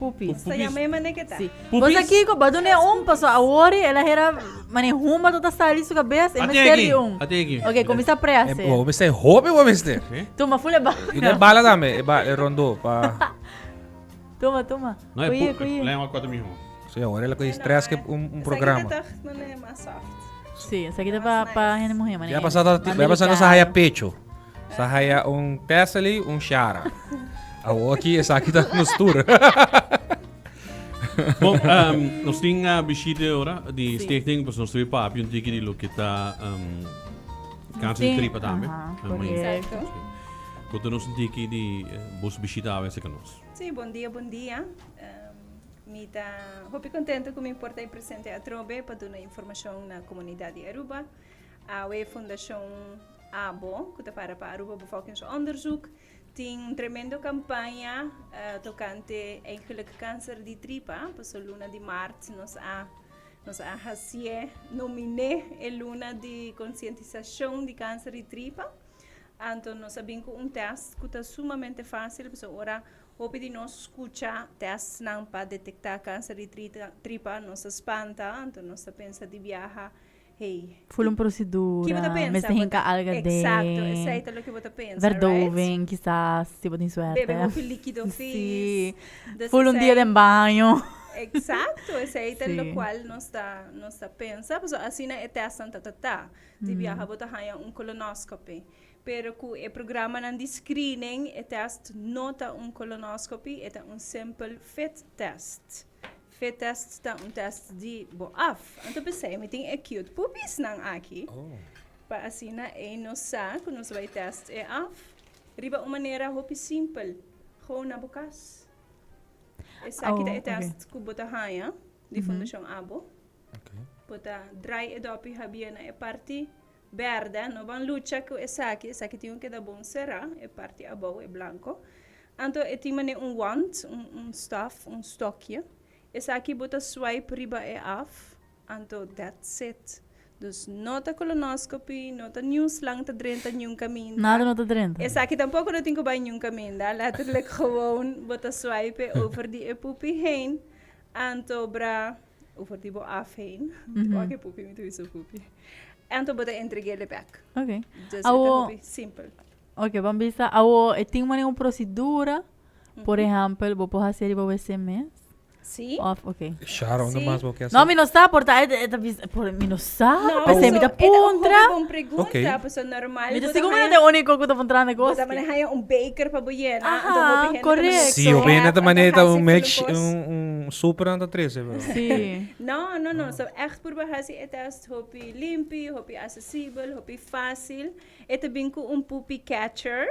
Pupis. Ta yama e mane ke ta. Si. Pupis? Bo sa kiko, bo dune un paso awor el a hera mane huma tot a sali su kabes, e mester di un. Ate aki. Ok, kuminsá prese. Bo mester hopi bo mester. Tuma, ful e bala. I e bala tambe, e bala, e rondo pa. Tuma, tuma. No, e Koye, pu, koye. lengua kota miho. Sí, awor el a kohe stress ke un programa. Esaki ta toch mane mas soft. Sí, esaki ta pa pa hende muhé mane. Ya pasá ta, ya pasá nos a haya pecho. Sa haya un Thessaly, un Shara. Awo aki esaki ta nos tur. Bon, um, nos tin uh, bishite ora di Sí. stichting, pues nos tuve papia un tiki di lo que ta um, kanser di Tin- tripa tambe. Aha, Ah, maar- correcto. Sí. Conta nos un tiki di eh, bos bishita awe cerca nos. Sí, bon dia, bon dia. Um, mi ta hopi contento cu mi por ta presente atrobe pa duna informacion na comunidad di Aruba. Awe Fundacion Abo, ku ta para pa Aruba Bevolkingsonderzoek, tin un tremendo kampaña tokante eigenlijk kanser di tripa. Paso luna di mart nos a nos a hasié, nominé e luna di konsientisashon di kanser di tripa. Anto nos a bin ku un tèst ku ta sumamente fásil, pasobra ora hopi di nos skucha tèstnan pa detektá kanser di tripa nos ta spanta, anto nos ta pensa di biaha Hey. Ful un procedura. Ki bo ta pensa? Mester hinca alga den. Exacto, esey ta loke bo ta pensa, right? Verdoving, kisas, si bo tin suerte. Bebe hopi likido vis. Sí. Dus Ful un dia esey- den baño. Exacto, esey ta Sí. locual nos ta, nos ta pensa. Pasobra asina e testnan ta ta ta. Di biaha bo ta haña un colonoscopy. Pero cu e programanan di screening, e test no ta un colonoscopy, e ta un simpel fit test. Fit test ta un test di bo af. Anto p'esei mi tin e cute puppiesnan aki. Pa asina ei nos sa ku nos bai test e af riba un manera hopi simpel, gewoon na bo kas. Esaki ta e test ku bo ta haña di Fundashon Abo. Bo ta drai e dòpi habia na e parti bèrdè, no ban lucha ku esaki, esaki tin ku keda bon será, e parti abou, e blanko. Anto e tin manera un wand, un un staf, un stokje. Esaki bo ta swipe riba e af, anto that's it. Dus no ta colonoscopy, no ta niun slang ta drenta niun kaminda. Nada no ta drenta. Esaki tampoko no tin ku bai niun kaminda, letterlijk gewoon bo ta swipe over di e pupi heen, anto bra over di bo af heen. Wak e pupi, mi ta bisa pupi. Anto bo ta entreg'é bek. Ok. Dus e ta Awo- hopi simpel. Ok, ban bisa awo e tin manera un procedura, por ehempel, bo por haci riba wc mes? Sí. Of, ok. Sharon, Sí. mas bo ke No, mi no sa, por ta, e ta bisa, por, mi no sa, No, p'esei mi ta paso, e ta un puntra. hopi bon pregunta, Ok. paso normal Mi ta bo ta sigur mi no haya- ta e único cu ta puntra na Bo cos. ta maneha ya un baker pa bo yena, Aha, anto hopi hende ta correcto. maneha Sí, hopi hende ta chef, maneha anto un hasi mix, full cos. un, un super nan ta trece, pero. Sí. No, no, no, so echt purba hasi e test hopi limpi, hopi accesibel, hopi fácil. E ta bin ku un puppy catcher,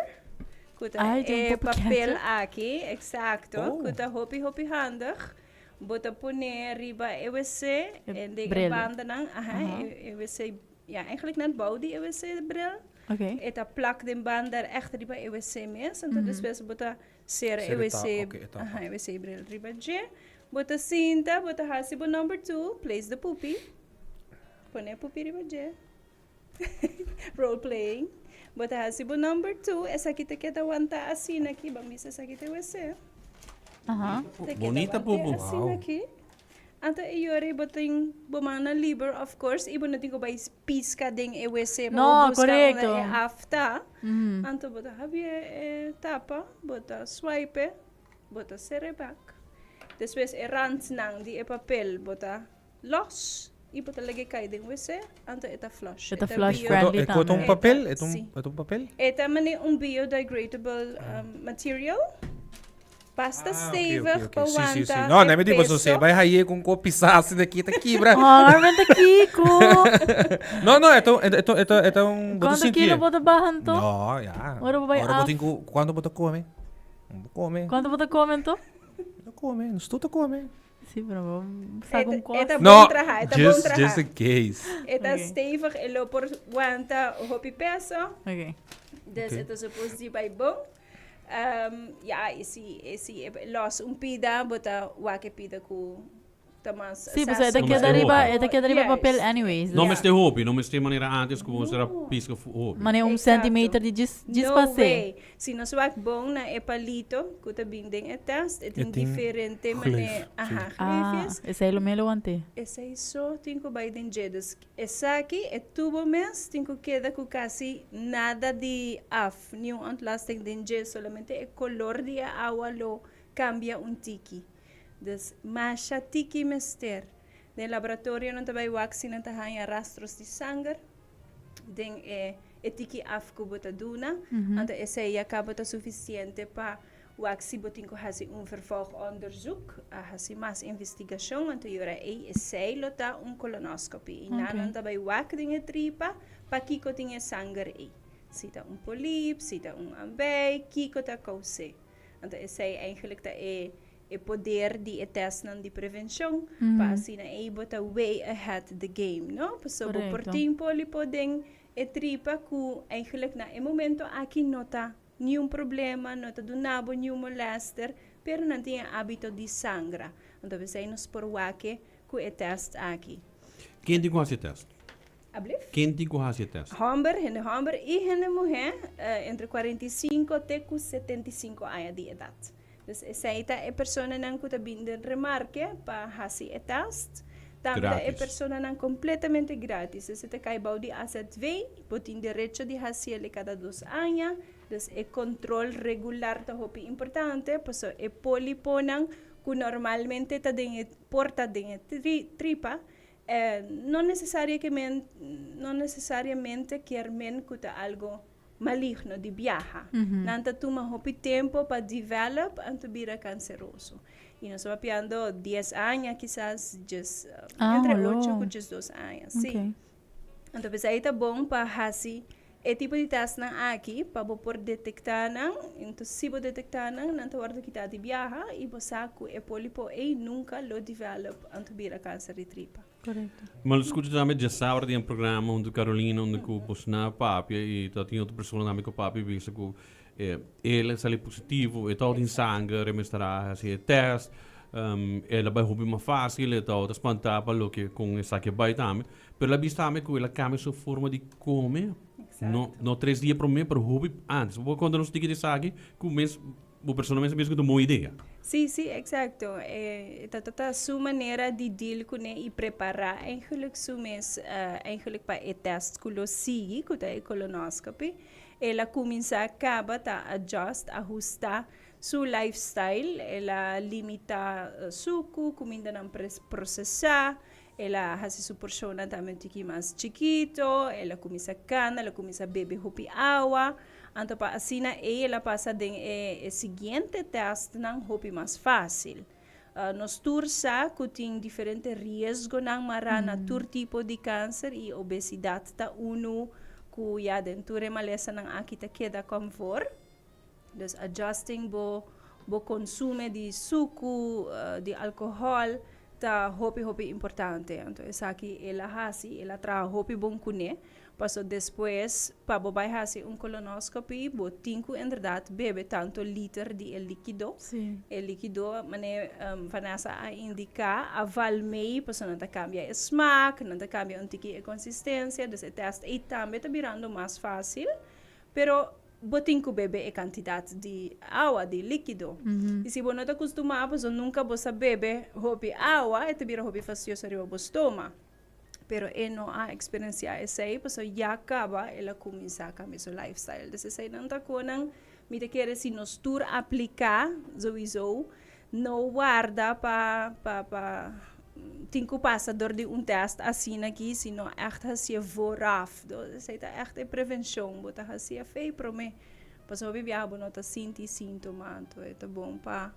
ku ta Ai, tin un e puppy papel catcher? aki, exacto, Oh. ku ta hopi hopi handig. Bo ta pone riba e wc E en den e bril. bandanan, aha, e e wc, ja, eigenlijk net bou di e wc bril. Ok. E ta plak den banda echt riba e wc mes, anto despues bo ta sera e Sera e wc, tap, ok, e tapa. aha, e wc bril riba dje. Bo ta sinta, bo ta hasi bo number two, place the puppy. Pone e puppy riba dje. Role playing. Bo ta hasi bo number two, esaki ta keda wanta asina aki, ban bisa esaki ta wc. Aha. Ta keda Bonita wante pupu. asina Wow. aki. Anto e yori bo tin bo mannan liber of course i bo no tin ku bai piska den e wc pa No, bo buska unda correcto. e af ta. Mhm. Anto bo ta habia e tapa, bo ta swipe, bo ta sere bak. Despues e randnan di e papel bo ta Los y bo ta lag'e cay den wc, anto e ta flush. E ta flush bio- friendly E kota un tambe. papel? E ta un, Sí. e ta un papel? E ta mane un biodegradable material. Basta Ah, oké, stevig oké, oké. pa Sí, sí, sí. wanta No, e nee, mi di, paso peso. se bai haye con ko pisasi de aquí te kibra. Normalmente Kiko. No, no, eto, eto, eto, eto un... bo ta Cuanto sinti kilo e? bo ta baha anto? No, ja. Ora bo bai Ora bo af. tin ku, cuanto bo ta come? Bo come. Cuanto bo ta come anto? Bo ta come, nos tur ta come. Sí, pero bo sa con cos. E ta No, bon traha, e ta bon just, traha. just in case. E ta Ok. stevig, e lo por wanta hopi peso. Ok. Dus Ok. e ta supos di bai bon. Ja, y si, y si e los un pida, bo ta wak e pida cu. Ta mas Sí, pues e ta keda riba, e ta keda riba papel anyways. No mester hopi, no mester manera antes ku nos era piska hopi. Manera un centimeter di djis djis No pasé. way. Si nos wak bon na e palito ku ta bin den e test, e tin diferente gleuf, mane, aha, Ah, gleufjes. esei lo melo wante. Esei so tin ku bai den dje. Dus esaki, e tubo mes, tin ku keda ku kasi nada di af, niun ontlasting den dje, solamente e kolor di e awa lo kambia un tiki. Dus masha tiki mester. Den laboratorio nan ta bai wak si nan ta haña rastros di sanger den e e tiki af ku bo ta duna. Anto esei ya kaba ta sufisiente pa wak si bo tin ku hasi un vervolgonderzoek, a hasi mas investigashon. Anto yora ei esei lo ta un colonoscopy. I nan nan ta bai wak den e tripa pakiko tin e sanger ei. Si ta un polip, si ta un ambei, kiko ta kous'é. Anto esei eigenlijk ta e e poder di e testnan di prevencion pa asina ei bo ta way ahead the game, no? Pasobra bo por tin polipo den e tripa ku eigenlijk na e momento aki no ta niun problema, no ta duna bo niun molester, pero nan tin e habito di sangra. Anto p'esei nos por wak ku e test aki. Ken tin ku hasi e test? Ablief? Ken tin ku hasi e test? Hòmber, hende hòmber i hende muhé entre 45 te ku 75 aña di edat. Dus esei ta e personanan ku ta bin den remarke pa hasi e test. Tambe ta e Gratis. personanan kompletamente gratis. Dus e ta kai bou di AZV, bo tin derecho di hasi el kada 2 aña. Dus e kontrol regular ta hopi importante, pasobra e poliponan ku normalmente ta den e por ta den e tripa, No no necesariamente kier men cu ta algo maligno di biaha. Nan ta tuma hopi tempo pa develop anto bira canceroso. Y nos ta papiando 10 aña kisas djes, entre 8 cu 12 aña. Si. Anto p'esei ta bon pa haci E tipo di testnan aki pa bo por detektá nan, enton si bo detektá nan, nan ta wòrdu kitá di biaha i bo sa ku e polipo ei nunka lo develop anto bira kanser di tripa. Korekto. Mi lo skucha tambe djasabra den programa huntu Carolina unda ku bo sna papia i ta tin otro persona tambe ku papia bisa ku el a sali positivo, e tabata tin sanger, e mester a hasi e test, el a bai hopi mas fácil, e tabata spantá pa loke kon esaki a bai tambe. Pero el a bisa tambe ku el a kambia su forma di kome, no no tres dia promé, pero hopi antes. Bo por konta nos tiki di esaki ku mes bo persona mes a bisa ku ta un bon idea. Sí, sí, eksakto. E ta ta su manera di deal kuné i prepará eigenlijk su mes eigenlijk pa e tèst ku lo sigui, ku ta e colonoscopy. El a kuminsá kaba ta adjust, ahustá su lifestyle. El a limitá suku, kumindanan prosesá. El a hasi su porshonnan tambe un tiki mas chikito, el a kuminsá kana, el a kuminsá bebe hopi awa. Anto pa asina ei el a pasa den e e siguiente tèstnan hopi mas fásil. Nos tur sa ku tin diferente riesgonan mará na tur tipo di kanser i obesidat ta unu ku ya den tur e malesanan aki ta keda kòmfor. Dus adjusting bo bo consume di sucu, di alcohol ta hopi hopi importante. Anto esaki el a haci, el a traha hopi bon cune, paso despues pa bo bay haci un colonoscopy bo tin cu inderdaad bebe tanto liter di e likido. E likido mane Vanessa a indica a val mey paso nan ta cambia e smaak, nan ta cambia un tiki e consistencia, dus e test ey tambe ta birando mas facil, pero Bo tin ku bebe e kantidat di awa, di líkido. I si bo no ta kustumá, pasobra nunka bo sa bebe hopi awa, e ta bira hopi fastioso riba bo stoma. Pero e no a eksperensiá esei, pasobra ya kaba el a kuminsá kambia su lifestyle. Dus eseinan ta konan mi ta kere si nos tur apliká souiso, No warda pa pa pa tin ku pasa dor di un tèst asina aki, sino ègt hasié vooraf. Dus esei ta ègt e prevenshon, bo ta hasié fei promé. Pasobra hopi biaha bo no ta sinti síntoma, anto e ta bon pa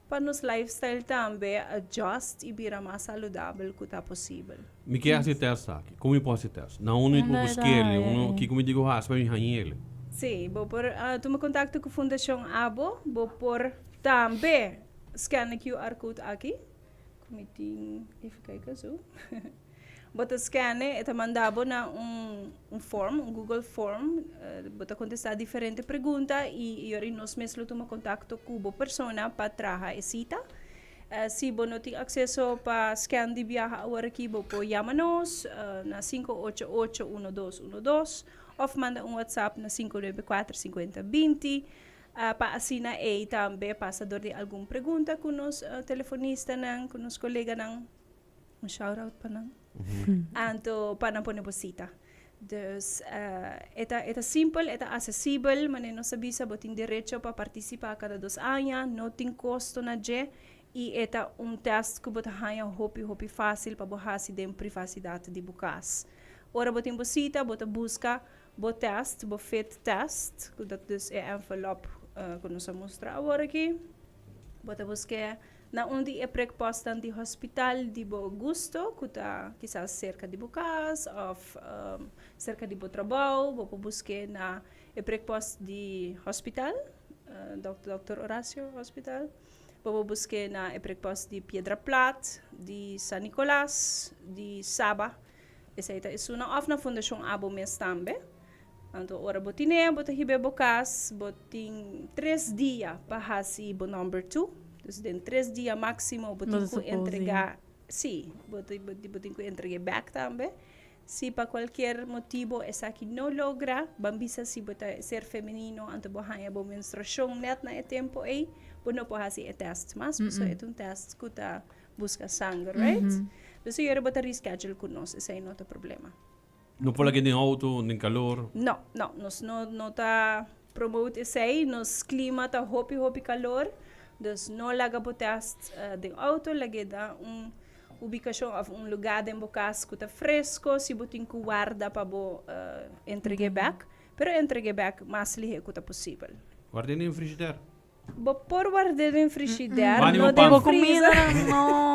pa nos lifestyle tambe adjust i bira mas saludabel ku ta posibel. Mi ke hasi e tèst aki. Kon mi por hasi e tèst? Na unda mi por busk'el? Unda kiko mi tin ku hasi pa mi hañ'el? Sí, bo por tuma kontakto ku Fundashon Abo. Bo por Tambe scan e QR code aki, ku mi tin, even kijken, zo. Bo ta scan e, e ta manda bo na un un form, un Google form, bo ta kontestá diferente pregunta i yori nos mes lo tuma kontakto ku bo persona pa traha e sita. Si bo no tin acceso pa scan di biaha awor aki, bo por yama nos na 588 1212 of manda un WhatsApp na 594 50 20 pa asina ey tambe pasa door di algun pregunta cu nos telefonistanan, cu nos coleganan. Un shout out pa nan. Anto pa nan pone bo cita. Dus e ta e ta simpel, e ta accesibel, manera nos a bisa bo tin derecho pa participa cada dos aña, no tin costo na dje y e ta un test cu bo ta haña hopi hopi facil pa bo haci den privacidad di bo cas. Ora bo tin bo cita bo ta busca bo test, bo fit test, cu ta dus e envelop cu nos a mustra awor aki, bo ta busca Na un di e prekpòstnan di hospital di bo gusto, ku ta kisas serka di bo kas òf serka di bo trabou, bo por busk'é na e prekpòst di hospital, Dòkter Horacio Hospital. Bo por busk'é na e prekpòst di Piedra Plat, di San Nicolas, di Saba. Esei ta esunnan òf na Fundashon Abo mes tambe. Anto ora bo tin'é, bo ta hib'é bo kas, bo tin tres dia pa hasi bo number two. Dus den tres dia máksimo bo tin ku entregá, sí, bo bo tin ku entreg'é bèk tambe. Si pa kualkier motibu esaki no logra, ban bisa si bo ta ser femenino anto bo haña bo menstruashon nèt na e tempu ei, bo no por hasi e tèst mas, pasobra e ta un tèst ku ta buska sanger, right? Dus ayora bo ta reschedule ku nos, esei no ta problema. No por laga den auto, den calor? No, no, nos no no ta promote esey, nos clima ta hopi hopi calor, dus no laga bo test den auto, lag'e na un ubicacion of un lugar den bo cas cu ta fresco, si bo tin cu warda pa bo entreg'e bek, pero entreg'e bek mas lihe cu ta posibel. Ward'e den frigidaire? Bo por ward'é den frishider, no den freezer.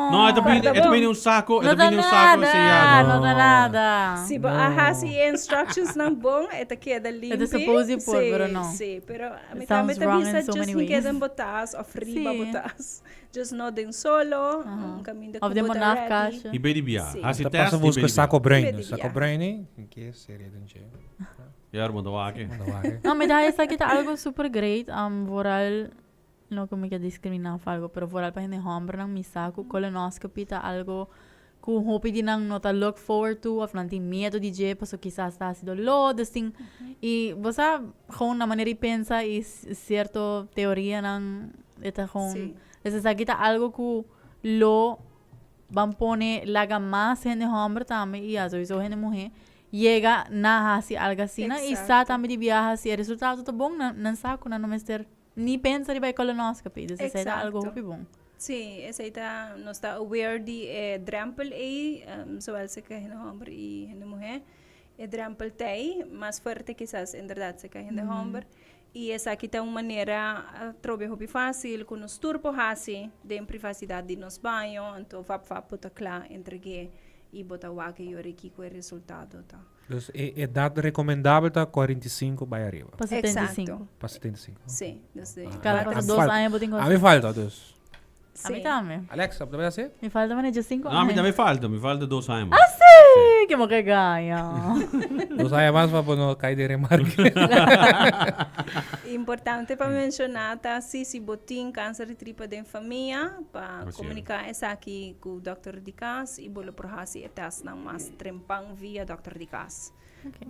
No, e ta bini, e ta bini un saco, e ta bini un saco sellado. No ta nada. Si bo a hasi e instructionsnan bon, e ta keda limpi. E ta suppose di por, pero no. Si, pero mi tambe ta bisa just hink'é den bo tas of riba bo tas. Just no den solo, un kaminda ku bo ta ready. I bay di bia. Hasi Ta test pasa i bay busca di bia. saco bruin. Saco bruin ei, ke serie den dje. Ja, bo ta wak. Bo ta wak. No, mi ta esaki ta algo super great, vooral, no ku mi ke diskriminá of algo, pero vooral pa hende hòmbernan mi sa ku colonoscopy ta algo ku hopi di nan no ta look forward to of nan tin miedu di dje pasobra kisas ta hasi doló, dus tin, i bo sa gewoon na manera di pensa i sierto teorianan e ta gewoon, dus esaki ta algo ku lo ban pone laga mas hende hòmber tambe i ya souiso hende muhé Yega na hasi algo asina y sa tambe di biaha si e resultado ta bon nan nan sa cu nan no mester ni pensa riba e colonoscopy dus esey ta algo hopi bon. Sí, esey ta nos ta aware di e drempel ey zowel serka hende homber y hende muhe e drempel ta ey mas fuerte kisas inderdaad serka hende homber y esaki ta un manera atrobe hopi facil cu nos tur por hasi den privacidad di nos baño anto vap vap bo ta cla entregue Y bo ta wak e yori kiko e resultado ta. Dus e edad recomendabel ta 45 bai ariba. Pa 75. Pa 75. Sí, dus de Cada Ah, pasa mi dos falta. aña bo tin A ku mi falta dus. A mi tambe. Alex, bo ta bai hasi? Mi falta manera 5 No, a mi aña. tambe falta, mi falta dos aña mas. Ah sí! Ke mo ke gaña. Dos aña mas pa bo no kai den remarke. Importante pa menciona ta si si bo tin cancer di tripa den famia pa comunica esaki cu dokter di cas y bo lo por haci e testnan mas trempan via dokter di cas.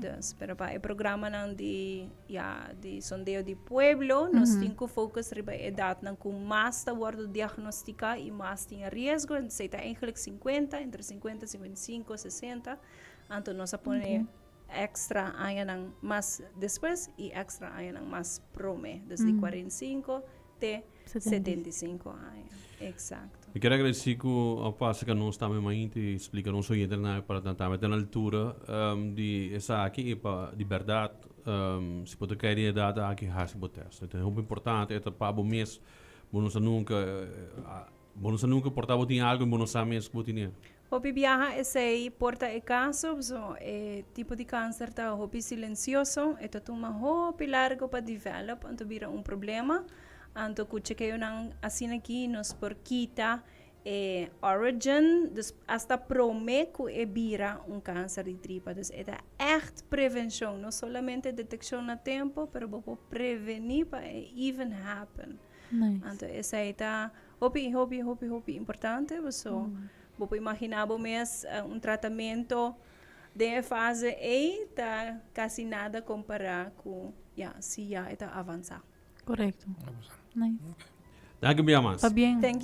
Dus, pero pa e programanan di ya di sondeo di pueblo nos tin cu focus riba e edadnan cu mas ta wordo diagnostica y mas tin riesgo, esey ta eigenlijk 50, entre 50, 55, 60, anto nos a pone Extra añanan mas despues y extra añanan mas prome. Dus di 45 te 75 aña. Exacto. Mi kier agradeci cu a pasa cu nos tambe mainta y splica nos oyentenan pa nan tambe ta na altura di esaki y pa di berdad si bo ta cay den edad aki haci bo test. E ta hopi importante, e ta pa bo mes, bo no sa nunca, bo no sa nunca por ta bo tin algo y bo no sa mes cu bo tine. Hopi biaha esei por ta e kaso, pasobra e tipo di kanser ta hopi silensioso, e ta tuma hopi largo pa develop anto bira un problema. Anto ku chekeonan asina aki nos por kita e origin, dus asta prome ku e bira un kanser di tripa. Dus e ta ègt prevenshon, no solamente detekshon na tempo, pero bo por prevení pa e even happen. Nice. Anto esei ta. Hopi, hopi, hopi, hopi importante. So, bo por imagina bo mes un tratamento den fase ei ta casi nada compara cu, ja, si ya ta avansa. Correcto. Nice. Dank je, mas. Pa bien. Thank